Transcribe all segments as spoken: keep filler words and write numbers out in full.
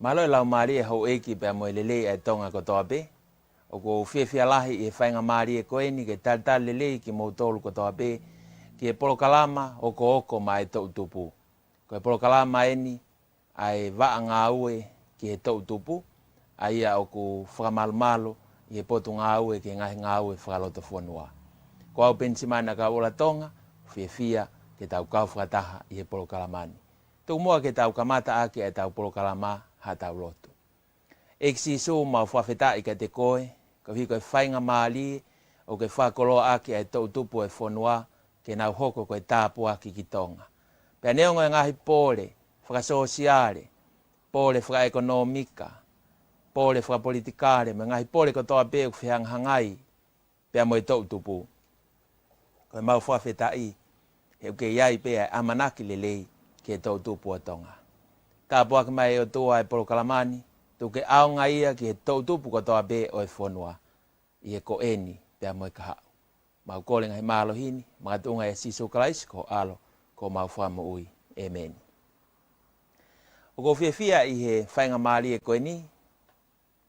Mālō e laumālie, houʻeiki, pea mo e lelei ʻa e Tonga kotoa pē. ʻOku ou fiefia lahi ʻi he faingamālie ko eni ke talitali lelei kimoutolu kotoa pē ki he polokalama Okooko maʻa e Toʻutupu. Ko e polokalama eni ʻa e vaʻa ngāue ki he toʻutupu, ʻa ia ʻoku fakamalumalu ʻi he Potungāue ki he Ngaahi Ngāue Fakalotofonua. Ko au Penisimani ʻAkauʻola Tonga, fiefia ke tau kau fakataha ʻi he polokalama ni. Tuku muʻa ke tau kamata ʻaki ʻetau polokalama, haʻatau lotu. ʻEiki Sīsū, mau fakafetaʻi kiate koe, koeʻuhi ko e faingamālie ʻoku ke fakakoloa ʻaki ʻa e toʻutupu ʻo e fonua, ke nau hoko ko e tāpuaki ki Tonga. Pea neongo e ngaahi pole fakasōsiale, pole fakaʻekonōmika, pole fakapolitikale, mo e ngaahi pole kotoa pē ʻoku fehangahangai pea mo e toʻutupu, ko ʻemau fakafetaʻi he ʻoku kei ʻi ai pē ʻa e ʻamanaki lelei ki he toʻutupu ʻo Tonga. Tāpuaki mai, ʻe ʻOtua, e polokalama ni, tuku ke ʻaonga ia ki he toʻutupu kotoa pē ʻo e fonua, ʻi he ko eni pea mo e kahaʻu. Mau kole e ngaahi mālohi ni makatuʻunga ʻia Sīsū Kalaisi ko ho ʻAlo, ko homau Fakamoʻui. ʻĒmeni. ʻOku ou fiefia ʻi he faingamālie ko eni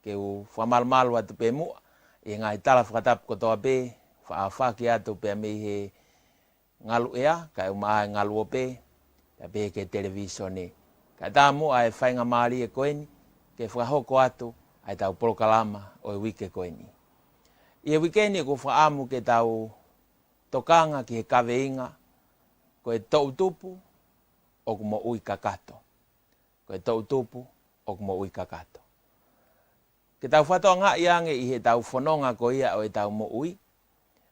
ke u fakamalumalu atu pē muʻa ʻi he ngaahi tala fakatapu kotoa pē, faʻa ʻaofaki atu pea mei he ngalu ʻea, kae ʻumaʻā e ngalu ope, pea pehē ki he televīsone. Kae ʻatā muʻa e faingamālie ko eni ke fakahoko atu ʻa ʻetau polokalama ʻo e uike ko eni. ʻI he uike ni ʻoku ou fakaʻamu ke tau tokanga ki he kaveinga, ko e toʻutupu ʻoku moʻui kakato. Ko e toʻutupu ʻoku moʻui kakato. Ke tau fakatokangaʻi ange ʻi heʻetau fononga ko ia ʻo ʻetau moʻui,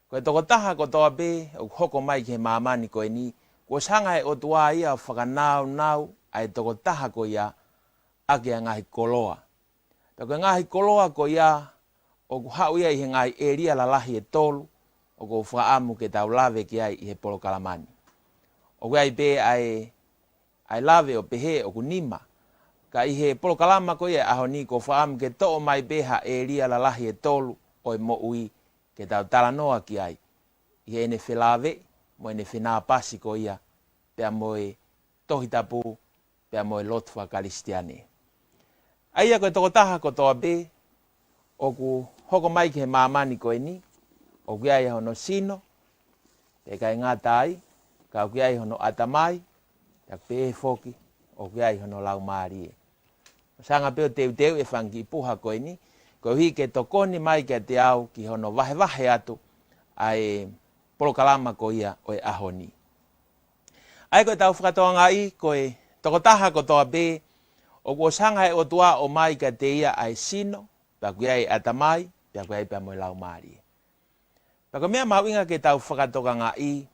ko e tokotaha kotoa pē ʻoku hoko mai ki he māmani ko eni, kuo ʻosi hanga ʻe he ʻOtua ia ʻo fakanaunau ʻa e tokotaha ko ia ʻaki ʻa e ngaahi koloa. Pea ko e ngaahi koloa ko ia ʻoku haʻu ia ʻi he ngaahi ʻēlia lalahi ʻe tolu ʻoku ou fakaʻamu ke tau lave ki ai ʻi he polokalama ni. ʻOku ʻi ai pē ʻa e, ʻa e lave ʻo pehē ʻoku nima. Ka ʻi he polokalama ko ia ʻo e ʻaho ni, ʻoku ou fakaʻamu ke toʻo mai pē ha ʻēlia lalahi ʻe tolu ʻo e moʻui ke tau talanoa ki ai, ʻi heʻene felāveʻi mo ʻene fenāpasi ko ia pea mo e Tohi Tapu, pea mo e lotu faka-Kalisitiane. ʻA ia ko e tokotaha kotoa pē ʻoku hoko mai ki he māmani ko eni, ʻoku ʻi ai hono sino, pea ʻikai ngata ai, ka ʻoku ʻi ai hono ʻatamai, pea pehē foki ʻoku ʻi ai hono laumālie. ʻOsi hanga pē ʻo teuteu e fanga kiʻi puha ko eni, koeʻuhi ke tokoni mai kiate au ki hono vahevahe atu ʻa e polokalama ko ia ʻo e ʻaho ni. ʻA ia ko ʻetau fakatokangaʻi, ko e tokotaha kotoa pē ʻoku ʻosi hanga ʻe he ʻOtua ʻo ʻomai kiate ia ʻa e sino, pea ʻoku ʻi ai e ʻatamai, pea ʻoku ʻi ai pea mo e laumālie. Pea ko e meʻa mahuʻinga ke tau fakatokangaʻi,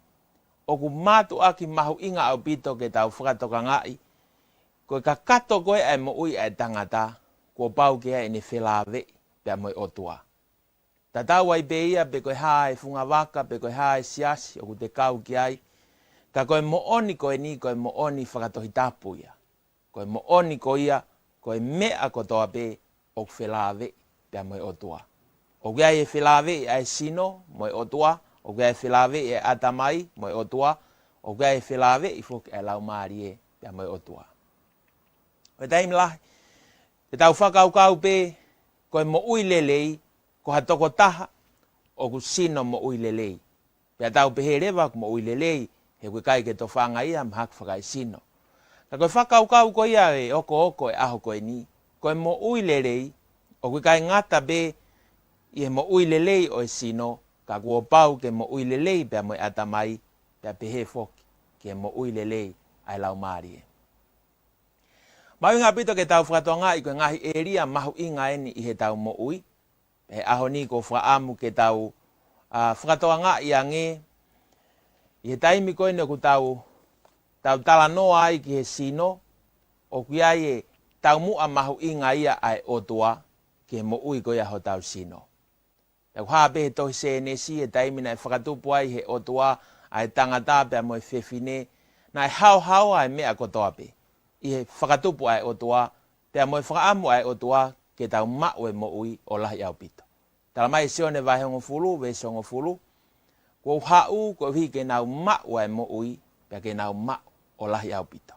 ʻoku mātuʻaki mahuʻinga ʻaupito ke tau fakatokangaʻi, ko e kakato ko ē ʻa e moʻui ʻa e tangata, kuo pau ke ʻi ai ʻene felāveʻi pea mo e ʻOtua. Tatau ai pē ia pe ko e hā e fungavaka, pe ko e hā e siasi ʻoku te kau ki ai, ka ko e moʻoni ko eni, ko e moʻoni fakatohitapu ia. Ko e moʻoni ko ia, ko e meʻa kotoa pē ʻoku felāveʻi pea mo e ʻOtua. ʻOku ʻi ai e felāveʻi ʻa e sino mo e ʻOtua, ʻoku ʻi ai e felāveʻi ʻa e ʻatamai mo e ʻOtua, ʻoku ʻi ai e felāveʻi foki ʻa e laumālie pea mo e ʻOtua. Ko e taimi lahi, te tau fakakaukau pē ko e moʻui lelei, ko ha tokotaha ʻoku sino moʻui lelei. Pea tau pehē leva ʻoku moʻui lelei, he ʻoku ʻikai ke tofanga ia mahaki fakaesino. Ka ko e fakakaukau ko ia ʻe okooko e ʻaho ko eni, ko e moʻui lelei, ʻoku ʻikai ngata pē ʻi he moʻui lelei ʻo e sino, ka kuo pau ke moʻui lelei pea mo e ʻatamai, pea pehē foki ki he moʻui lelei ʻa e laumālie. Mahuʻinga ʻaupito ke tau fakatokangaʻi ko e ngaahi ʻēlia mahuʻinga eni ʻi heʻetau moʻui. Pea he ʻaho ni ʻoku ou fakaʻamu ke tau, ʻa, fakatokangaʻi ange, ʻi he taimi ko eni ʻoku tau, tau talanoa ai ki he sino, ʻoku ʻi ai e taumuʻa mahuʻinga ia ʻa e ʻOtua ki he moʻui ko ia hotau sino. Pea ʻoku hā pē he tohi Sēnesi, e taimi naʻe fakatupu ai ʻe he ʻOtua ʻa e tangata pea mo e fefine, naʻe haohaoa e meʻa kotoa pē ʻi he fakatupu ʻa e ʻOtua, pea mo e fakaʻamu ʻa e ʻOtua ke tau maʻu e moʻui ʻo lahi ʻaupito. Talamai ʻe Sione vahe hongofulu, veesi hongofulu, kuo u haʻu koeʻuhi ke nau maʻu ʻa e moʻui, pea ke nau maʻu ʻo lahi ʻaupito.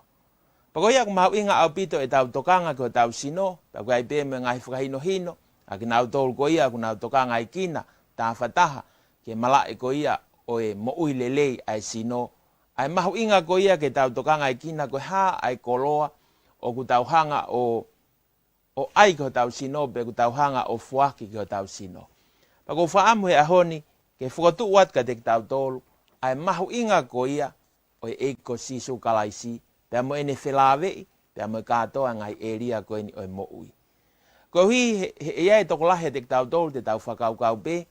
Pea ko ia ʻoku mahuʻinga ʻaupito ʻetau tokanga ki hotau sino, pea ʻoku ʻi ai pē mo e ngaahi fakahinohino ʻa kinautolu ko ia ʻoku nau tokangaʻi kina tafataha ki he malaʻe ko ia ʻo e moʻui lelei ʻa e sino. ʻA e mahuʻinga ko ia ke tau tokangaʻi kina ko e hā ʻa e koloa ʻoku tau hanga ʻo ʻo ʻai ki hotau sino pe ʻoku tau hanga ʻo foaki ki hotau sino. Pea ʻoku ou fakaʻamu he ʻaho ni ke fokotuʻu atu kiate kitautolu ʻa e mahuʻinga ko ia ʻo e ʻEiki ko Sīsū Kalaisi, pea mo ʻene felāveʻi pea mo e kātoa ngaahi ʻēlia ko eni ʻo e moʻui. Koeʻuhi he, he ʻe ʻi ai e tokolahi ʻiate kitautolu te tau fakakaukau pē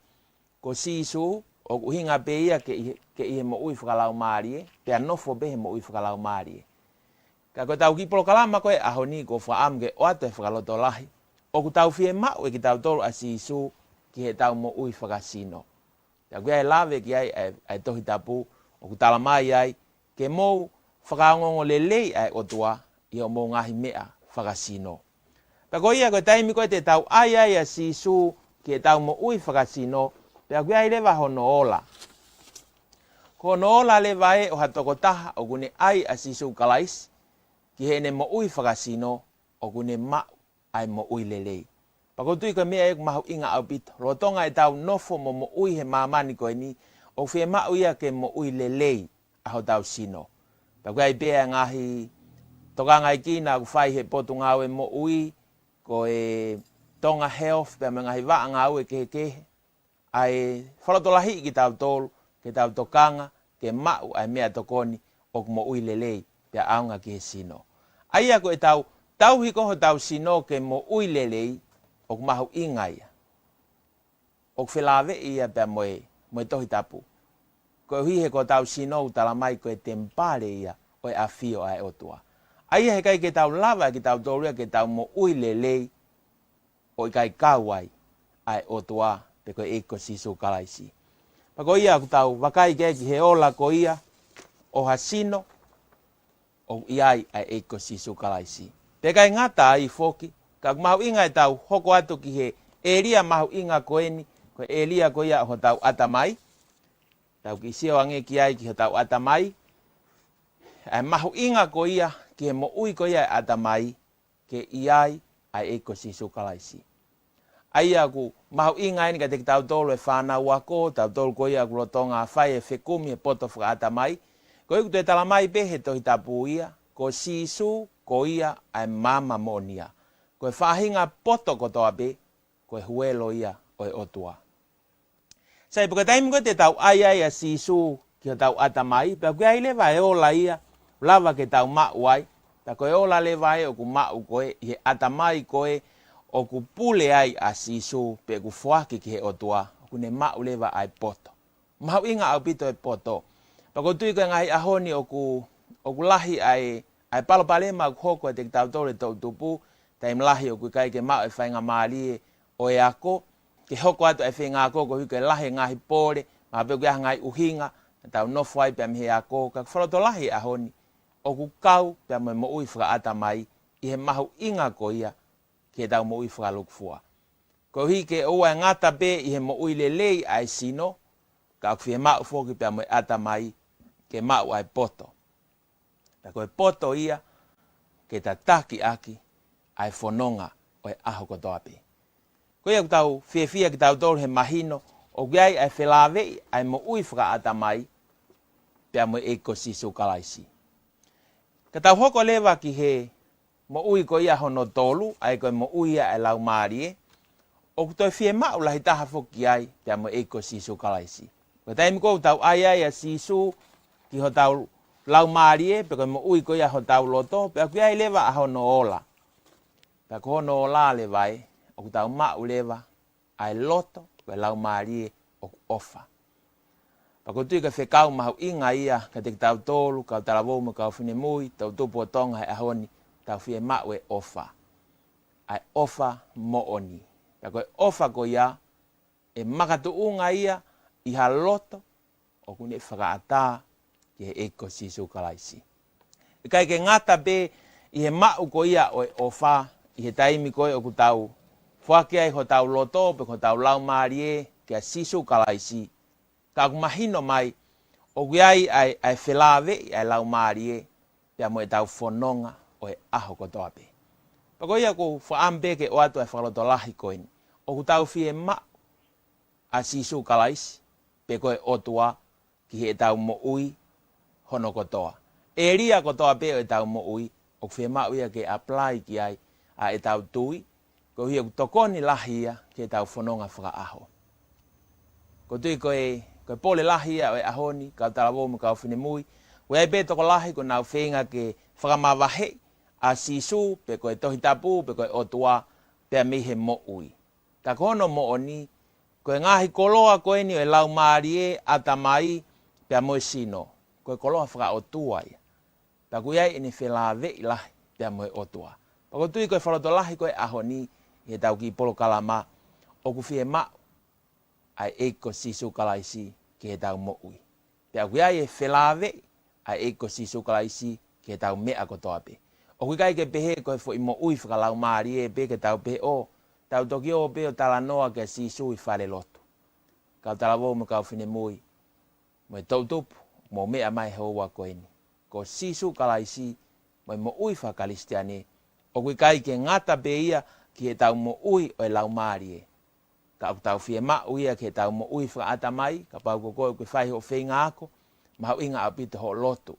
ko Sīsū ʻoku ʻuhinga pē ia ke ʻi he, ke ʻi he moʻui fakalaumālie, pea nofo pē he moʻui fakalaumālie. Ka ko ʻetau kiʻi polokalama ko e ʻaho ni ʻoku ou fakaʻamu ke ʻoatu e fakalotolahi ʻoku tau fiemaʻu ʻe kitautolu ʻa Sīsū ki heʻetau moʻui fakasino. Pea ʻoku ʻi ai e lave ki ai ʻa e, ʻa e Tohi Tapu ʻoku talamai ai ke mou fakaongoongo lelei ʻa e ʻOtua ʻi hoʻomou ngaahi meʻa fakasino. Pea ko ia ko e taimi ko ē te tau ʻai ai ʻa Sīsū ki heʻetau moʻui fakasino, pea ʻoku ʻi ai leva hono ola. Ko hono ola leva ē ʻo ha tokotaha ʻoku ne ʻai ʻa Sīsū Kalaisi ki heʻene moʻui fakasino, ʻoku ne maʻu ʻa e moʻui lelei. Pea ʻoku ou tui ko e meʻa ia ʻoku mahuʻinga ʻaupito. Lolotonga ʻetau nofo mo moʻui he māmani ko eni, ʻoku fiemaʻu ia ke moʻui lelei ʻa hotau sino. Pea ʻoku ʻi ai pē ʻa e ngaahi tokangaʻi kina ʻoku fai he Potungāue Moʻui, ko e Tonga Health, pea mo e ngaahi vaʻa ngāue kehekehe, ʻa e fakalotolahiʻi kitautolu ke tau tokanga ke maʻu ʻa e meʻatokoni ʻoku moʻui lelei pea ʻaonga ki he sino. ʻA ia ko ʻetau tauhi ko ē hotau sino ke moʻui lelei, ʻoku mahuʻinga ia. ʻOku felāveʻi ia pea mo e, mo e Tohi Tapu. Koeʻuhi he ko hotau sino ʻoku talamai ko e temipale ia ʻo e ʻafio ʻa e ʻOtua. ʻA ia he ʻikai ke tau lava ʻe kitautolu ia ke tau moʻui lelei ʻo ʻikai kau ai ʻa e ʻOtua pe ko e ʻEiki ko Sīsū Kalaisi. Pea ko ia ʻoku tau vakai ki ai ki he ola ko ia ʻo ha sino ʻoku ʻi ai ʻa e ʻEiki ko Sīsū Kalaisi. Pea ʻikai ngata ai foki, ka ʻoku mahuʻinga ʻetau hoko atu ki he ʻēlia mahuʻinga ko eni, ko e ʻēlia ko ia ʻo hotau ʻatamai. Tau kiʻi sio ange ki ai ki hotau ʻatamai. ʻA e mahuʻinga ko ia ki he moʻui ko ia ʻa e ʻatamai, ke ʻi ai ʻa e ʻEiki ko Sīsū Kalaisi. ʻA ia ʻoku mahuʻinga eni kiate kitautolu e fānau ako, tautolu ko ia ʻoku lolotonga fai e fekumi he poto fakaʻatamai. Koeʻuhi ʻoku toe talamai pē he Tohi Tapu ia, ko Sīsū ko ia ʻa e maama moʻonia. Ko e faʻahinga poto kotoa pē, ko e huelo ia ʻo e ʻOtua. Sai, pea ko e taimi ko ē te tau ʻai ai ʻa Sīsū ki hotau ʻatamai, pea ʻoku ʻi ai leva e ola ia ʻoku lava ke tau maʻu ai. Pea ko e ola leva ē ʻoku maʻu ko ē ʻi he ʻatamai ko ē ʻoku pule ai ʻa Sīsū pe ʻoku foaki ki he ʻOtua, ʻoku ne maʻu leva ʻa e poto. Mahuʻinga ʻaupito e poto. Pea ʻoku ou tui ko e ngaahi ʻaho ni ʻoku, ʻoku lahi ʻa e, ʻa e palopalema ʻoku hoko ʻiate kitautolu e toʻutupu, taimi lahi ʻoku ʻikai ke maʻu e faingamālie ʻo e ako, ke hoko atu ʻa e feinga ako koeʻuhi ko e lahi e ngaahi pole, mahalo pē ʻoku ʻi ai ha ngaahi ʻuhinga, tau nofo ai pea mei he ako, ka ʻoku fakalotolahi he ʻaho ni ʻoku kau pea mo e moʻui fakaʻatamai ʻi he mahuʻinga ko ia ki heʻetau moʻui fakalūkufua. Koeʻuhi ke ʻoua ʻe ngata pē ʻi he moʻui lelei ʻa e sino, ka ʻoku fiemaʻu foki pea mo e ʻatamai ke maʻu ʻa e poto. Pea ko e poto ia ke tataki ʻaki ʻa e fononga ʻo e ʻaho kotoa pē. Ko ia ʻoku tau fiefia kitautolu he mahino ʻoku ʻi ai ʻa e felāveʻi ʻa e moʻui fakaʻatamai pea mo e ʻEiki ko Sīsū Kalaisi. Ka tau hoko leva ki he moʻui ko ia hono tolu, ʻa ia ko e moʻui ia ʻa e laumālie, ʻoku toe fiemaʻu lahi taha foki ai pea mo e ʻEiki ko Sīsū Kalaisi. Ko e taimi ko ē ʻoku tau ʻai ai ʻa Sīsū ki hotau laumālie, pe ko e moʻui ko ia hotau loto, pea ʻoku ʻi ai leva ʻa hono ola. Pea ko hono ola leva ē, ʻoku tau maʻu leva ʻa e loto, ko e laumālie ʻoku ʻofa. Pea ʻoku ou tui ko e fekau mahuʻinga ia kiate kitautolu, kau talavou mo e kau finemui, toʻutupu ʻo Tonga he ʻaho ni, tau fiemaʻu e ʻofa. ʻA e ʻofa moʻoni. Pea ko e ʻofa ko ia, ʻe makatuʻunga ia ʻi ha loto ʻoku ne fakaʻatā ki he ʻEiki ko Sīsū Kalaisi. ʻIkai ke ngata pē ʻi he maʻu ko ia ʻo e ʻofa ʻi he taimi ko ē ʻoku tau foaki ai hotau loto pe ko hotau laumālie kia Sīsū Kalaisi. Ka ʻoku mahino mai, ʻoku ʻi ai ʻa e, ʻa e felāveʻi ʻa e laumālie, pea mo ʻetau fononga ʻo e ʻaho kotoa pē. Pea ko ia ʻoku ou fakaʻamu pē ke ʻoatu ʻa e fakalotolahi ko eni. ʻOku tau fiemaʻu ʻa Sīsū Kalaisi, pe ko e ʻOtua, ki heʻetau moʻui hono kotoa. ʻĒlia kotoa pē ʻo ʻetau moʻui, ʻoku fiemaʻu ia ke apply ki ai ʻa ʻetau tui, koeʻuhi ʻoku tokoni lahi ia ki heʻetau fononga fakaʻaho. ʻOku ou tui ko e, ko e pole lahi ia ʻo e ʻaho ni, kau talavou mo e kau finemui, ʻoku ʻi ai pē tokolahi ʻoku nau feinga ke fakamavaheʻi ʻa Sīsū, pe ko e Tohi Tapu, pe ko e ʻOtua, pea mei he moʻui. Ka ko hono moʻoni, ko e ngaahi koloa ko eni ʻo e laumālie, ʻatamai, pea mo e sino. Ko e koloa fakaʻotua ia. Pea ʻoku ʻi ai ʻene felāveʻi lahi pea mo e ʻOtua. Pea ʻoku ou tui ko e fakalotolahi ko e ʻaho ni, ʻi heʻetau kiʻi polokalama, ʻoku fiemaʻu ʻa e ʻEiki ko Sīsū Kalaisi ki heʻetau moʻui. Pea ʻoku ʻi ai e felāveʻi ʻa e ʻEiki ko Sīsū Kalaisi ki heʻetau meʻa kotoa pē. ʻOku ʻikai ke pehē ko e foʻi moʻui fakalaumālie pē ke tau pehē ʻo, tau toki ō pē ʻo talanoa kia Sīsū ʻi falelotu. Kau talavou mo e kau finemui, mo e toʻutupu, mou meʻa mai he houa ko eni. Ko Sīsū Kalaisi, mo e moʻui fakakalisitiane, ʻoku ʻikai ke ngata pē ia ki heʻetau moʻui ʻo e laumālie. Ka ʻoku tau fiemaʻu ia ki heʻetau moʻui fakaʻatamai, kapau ko koe ʻoku ke fai hoʻo feinga ako, mahuʻinga ʻaupito hoʻo lotu.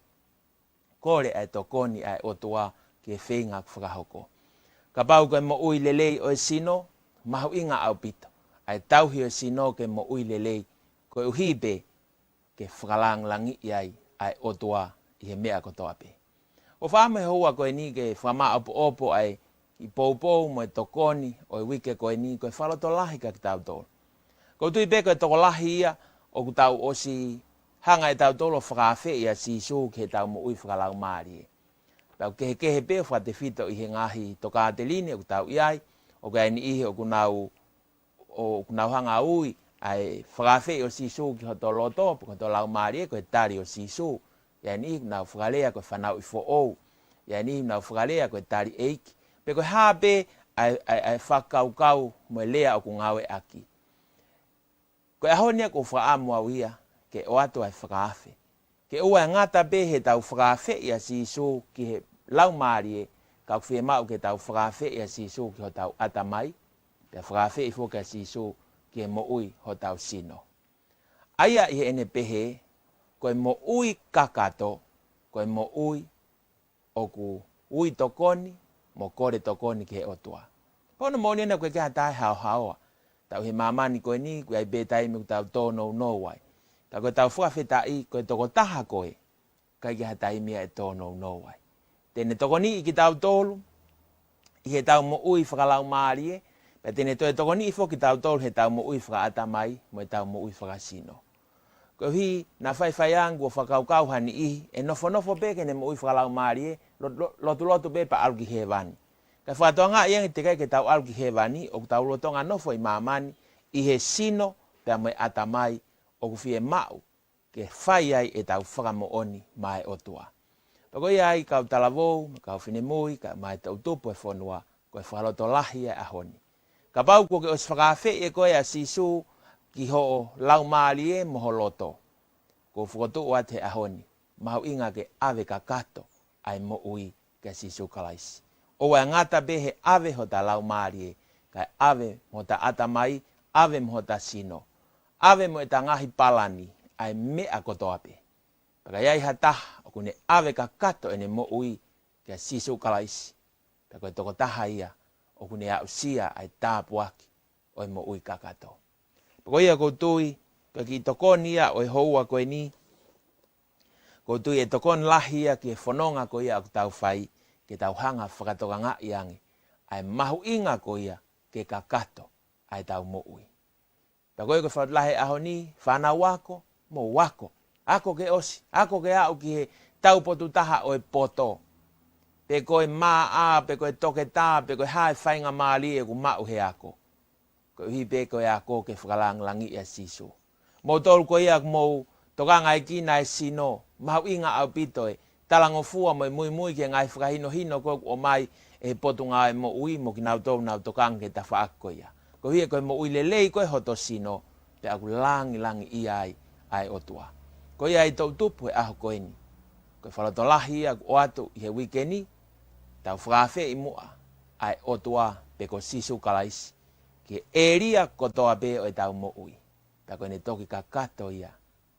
Kole ʻa e tokoni ʻa e ʻOtua ki he feinga ʻoku fakahoko. Kapau ko e moʻui lelei ʻo e sino, mahuʻinga ʻaupito ʻa e tauhi ʻo e sino ke moʻui lelei, koeʻuhi pē ke fakalāngilangiʻi ai ʻa e ʻOtua ʻi he meʻa kotoa pē. ʻOku ou fakaʻamu he houa ko eni ke fakamāʻopoʻopo ʻa e kiʻi poupou mo e tokoni ʻo e uike ko eni ko e fakalotolahi kia kitautolu. ʻOku ou tui pē ko e tokolahi ia ʻoku tau ʻosi hanga ʻe tautolu ʻo fakaafeʻi ʻa Sīsū ki heʻetau moʻui fakalaumālie. Pea ʻoku kehekehe pē ʻo fakatefito ʻi he ngaahi tokāteline ʻoku tau ʻi ai, ʻoku ʻi ai e niʻihi ʻoku nau ʻoku nau hanga ʻo ui ʻa e fakaafeʻi ʻo Sīsū ki hoto loto, pe ko hoto laumālie ko e tali ʻo Sīsū. ʻI ai e niʻihi ʻoku nau fakalea ko e fanauʻi foʻou. ʻI ai e niʻihi ʻoku nau fakalea ko e tali ʻeiki. Pe ko e hā pē ʻa e, ʻa e, ʻa e fakakaukau mo e lea ʻoku ngāueʻaki. Ko e ʻaho ni ʻoku ou fakaʻamu au ia ke ʻoatu ʻa e fakaafe. Ke ʻoua ʻe ngata pē heʻetau fakaafeʻi ʻa Sīsū ki he laumālie, ka ʻoku fiemaʻu ke tau fakaafeʻi ʻa Sīsū ki hotau ʻatamai, pea fakaafeʻi foki ʻa Sīsū ki he moʻui hotau sino. ʻA ia ʻi heʻene pehē, ko e moʻui kakato, ko e moʻui ʻoku ui tokoni, mo kole tokoni ki he ʻOtua. Pea ko hono moʻoni ʻoku ʻikai ke ʻi ai ha taha ʻe haohaoa. Tau ʻi he māmani ko eni, ʻoku ʻi ai pē taimi ʻoku tau tōnounou ai. Ka ko ʻetau fakafetaʻi, ko e tokotaha ko ē, ʻikai ke ʻi ai ha taimi ia ʻe tōnounou ai. Te ne tokoniʻi kitautolu, ʻi heʻetau moʻui fakalaumālie, pea te ne toe tokoniʻi foki kitautolu heʻetau moʻui fakaʻatamai, mo ʻetau moʻui fakasino. Koeʻuhi, naʻe faifai ange kuo fakakaukau ha niʻihi, ʻe nofonofo pē ki heʻene moʻui fakalaumālie, lo-, lo-, lotulotu pē pea ʻalu ki hēvani. Kae fakatokangaʻi ange teʻeki ai ke tau ʻalu ki hēvani, ʻoku tau lolotonga nofo ʻi māmani, ʻi he sino, pea mo e ʻatamai, ʻoku fiemaʻu ke fai ai ʻetau fakamoʻoni maʻa e ʻOtua. Pea ko ia ai kau talavou, mo e kau finemui, kae ʻumaʻā e toʻutupu e fonua, ko e fakalotolahi ʻa e ʻaho ni. Kapau kuo ke ʻosi fakaafeʻi ʻe koe ʻa Sīsū ki ho laumālie mo ho loto, ʻoku ou fokotuʻu atu he ʻaho ni, mahuʻinga ke ʻave kakato ʻa e moʻui kia Sīsū Kalaisi. ʻOua ʻe ngata pē he ʻave hota laumālie, kae ʻave mo hota ʻatamai, ʻave mo hota sino, ʻave mo ʻeta ngaahi palani, ʻa e meʻa kotoa pē. Pea ka ʻi ai ha taha ʻoku ne ʻave kakato ʻene moʻui kia Sīsū Kalaisi, pea ko e tokotaha ia ʻoku ne aʻusia ʻa e tāpuaki ʻo e moʻui kakato. Pea ko ia ʻoku ou tui, ko e kiʻi tokoni ia ʻo e houa ko eni, ʻoku ou tui ʻe tokoni lahi ia ki he fononga ko ia ʻoku tau fai, ke tau hanga fakatokangaʻi ange ʻa e mahuʻinga ko ia ke kakato ʻa ʻetau moʻui. Pea ko e ko e fakalotolahi ʻaho ni, fānau ako, mou ako. Ako ke ʻosi, ako ke aʻu ki he taupotu taha ʻo e poto. Pe ko e maʻa, pe ko e toketā, pe ko e hā e faingamālie ʻoku maʻu he ako. Koeʻuhi pē ko e ako ke fakalāngilangiʻi ʻa Sīsū. Moutolu ko ia ʻoku mou tokangaekina e sino, mahuʻinga ʻaupito e talangofua mo e muimui ki he ngaahi fakahinohino ko ē ʻoku ʻomai ʻe he Potungāue Moʻui mo kinautolu ʻoku nau tokanga ki he tafaʻaki ko ia. Koeʻuhi ko e moʻui lelei ko ē hoto sino, pea ʻoku lāngilangiʻia ai ʻa e ʻOtua. Ko ia ai toʻutupu he ʻaho ko eni. Ko e fakalotolahi ia ʻoku ʻoatu ʻi he uike ni, Tau fakaafeʻi muʻa ʻa e ʻOtua pe ko Sīsū Kalaisi ki he ʻēlia kotoa pē ʻo ʻetau moʻui, pea ko ʻene toki kakato ia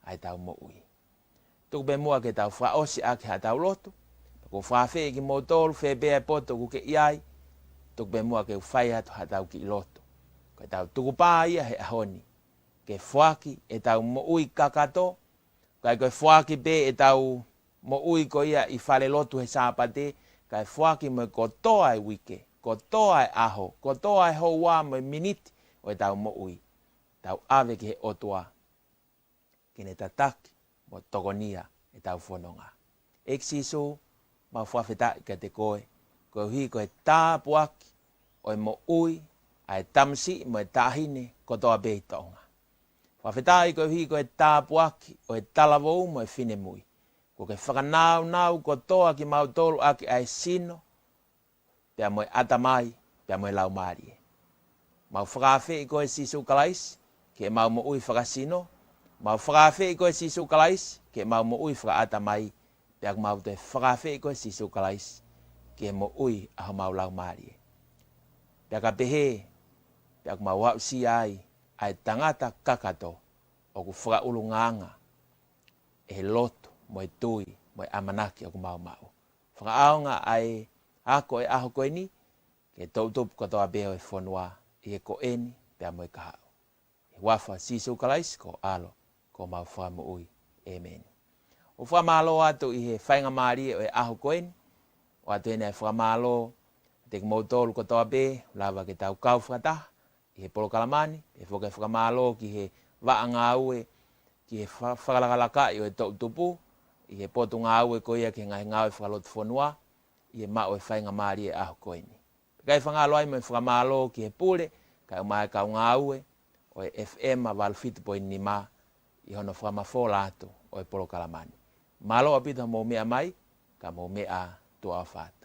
ʻa ʻetau moʻui. Tuku pē muʻa ke tau fakaʻosi ʻaki haʻatau lotu. Pea ʻoku ou fakaafeʻi kimoutolu fē pē ʻa e poto ʻoku ke ʻi ai, tuku pē muʻa ke u fai atu haʻatau kiʻi lotu. Ko ʻetau tukupā ia he ʻaho ni, ke foaki ʻetau moʻui kakato, ʻikai ko e foaki pē ʻetau moʻui ko ia ʻi falelotu he Sāpate, kae foaki mo e kotoa e uike, kotoa e ʻaho, kotoa e houa mo e miniti ʻo ʻetau moʻui, tau ʻave ki he ʻOtua ke ne tataki mo tokonia ʻetau fononga. ʻEiki Sīsū, mau fakafetaʻi kiate koe, koeʻuhi ko e tāpuaki ʻo e moʻui ʻa e tamasiʻi mo e taʻahine kotoa pē ʻi Tonga. Fakafetaʻi koeʻuhi ko e tāpuaki ʻo e talavou mo e finemui. Kuo ke fakanāunau kotoa kimautolu ʻaki ʻa e sino, pea mo e ʻatamai, pea mo e laumālie. Mau fakaafeʻi koe Sīsū Kalaisi ki heʻemau moʻui fakasino. Mau fakaafeʻi koe Sīsū Kalaisi ki heʻemau moʻui fakaʻatamai. Pea ʻoku mau toe fakaafeʻi koe Sīsū Kalaisi ki he moʻui ʻa homau laumālie. Pea ka pehē, pea ʻoku mau aʻusia ai ʻa e tangata kakato ʻoku fakaʻulungaanga ʻe he lotu mo e tui mo e ʻamanaki ʻoku mau maʻu. Fakaʻaonga ʻa e ako ʻo e ʻaho ko eni ki he toʻutupu kotoa pē ʻo e fonua, ʻi he ko eni pea mo e kahaʻu. ʻI he huafa ʻo Sīsū Kalaisi ko ho ʻAlo, ko homau Fakamoʻui. ʻĒmeni. ʻOku ou fakamālō atu ʻi he faingamālie ʻo e ʻaho ko eni, ʻoatu heni ʻa e fakamālō kiate kimoutolu kotoa pē, lava ke tau kau fakataha ʻi he polokalama ni, pea foki ʻa e fakamālō ki he vaʻa ngāue, ki he fa-, fakalakalakaʻi ʻo e toʻutupu, ʻi he potungāue ko ia ki he ngaahi ngāue fakalotofonua, ʻi he maʻu ʻo e faingamālie ʻo e ʻaho ko eni. Pea ʻikai fakangalo ai mo e fakamālō ki he pule, kae ʻumaʻā e kau ngāue ʻo e F M ʻa valu fitu poini nima, ʻi hono fakamafola atu ʻo e polokalama ni. Mālō ʻaupito hoʻomou meʻa mai, ka mou meʻa tuʻa ʻofa atu.